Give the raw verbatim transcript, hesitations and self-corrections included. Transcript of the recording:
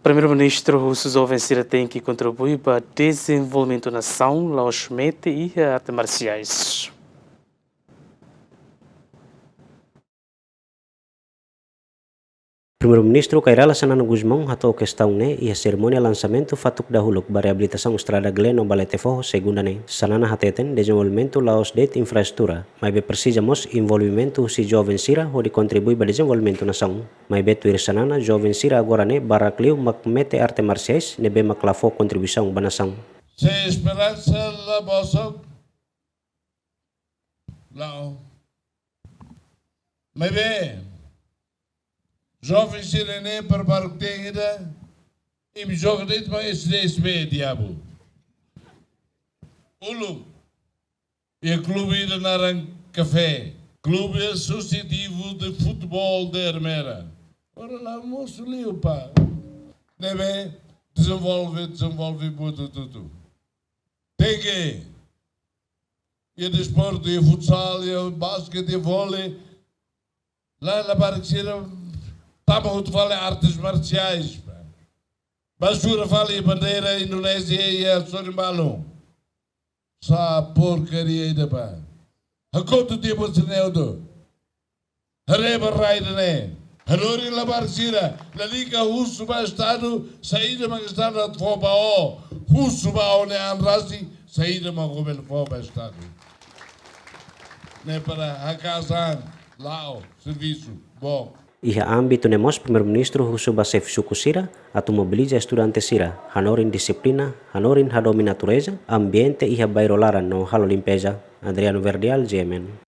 Primeiru-Ministru husu joven sira tenke kontribui ba dezenvolvimentu nasaun, la'ós mete iha arte marsiais. Primeiru-Ministru Kay Rala Xanana Gusmão hato'o kestaun ne'e iha serimónia lansamentu fatuk dahuluk ba reabilitasaun estrada Gleno Balete Foho, segunda ne'e. Xanana hateten dezenvolvimentu la'ós de'it infraestrutura, maibé presiza mós envolvimentu husi joven sira hodi kontribui ba dezenvolvimentu nasaun. Maibé tuir Xanana, joven sira agora ne'e barak liu mak mete arte marsiais ne'ebé mak la fó kontribuisaun ba nasaun. Se esperansa la bosok, la'o. Maibé, joven sira-ne'e para barak tenke ida, imi joga de'it ba S D S B diabu. Uluk, iha klube ida naran Café, Clube Associativo de Futebol de Ermera. Ora la mosu liu pá. Ne'ebé dezenvolve, dezenvolve buat hotu-hotu. Tenke, iha desportu, iha futsal, iha basket, iha vôlei. Lae, labarik sira tama hotu fali artes marsiais. Bá sura fali bandeira Indonézia iha sorin balun. Sá porkaria ida pá. Hakotu tipu sira-ne'e hotu. Haree ba rai ida-ne'e. Hanorin labarik sira, lalika husu ba Estadu, saida mak Estadu atu fó ba ó. Husu ba ó-nia an rasik, saida mak ó bele fó ba Estadu. Ne'e para hakaas an, la'o, servisu, book. Iha ámbitu ne'e mós Primeiru-Ministru husu ba xefe suku sira atu mobiliza estudante sira, hanorin dixiplina, hanorin hadomi natureza, ambiente iha bairru laran no halo limpeza. Adriano Verdial, G M N.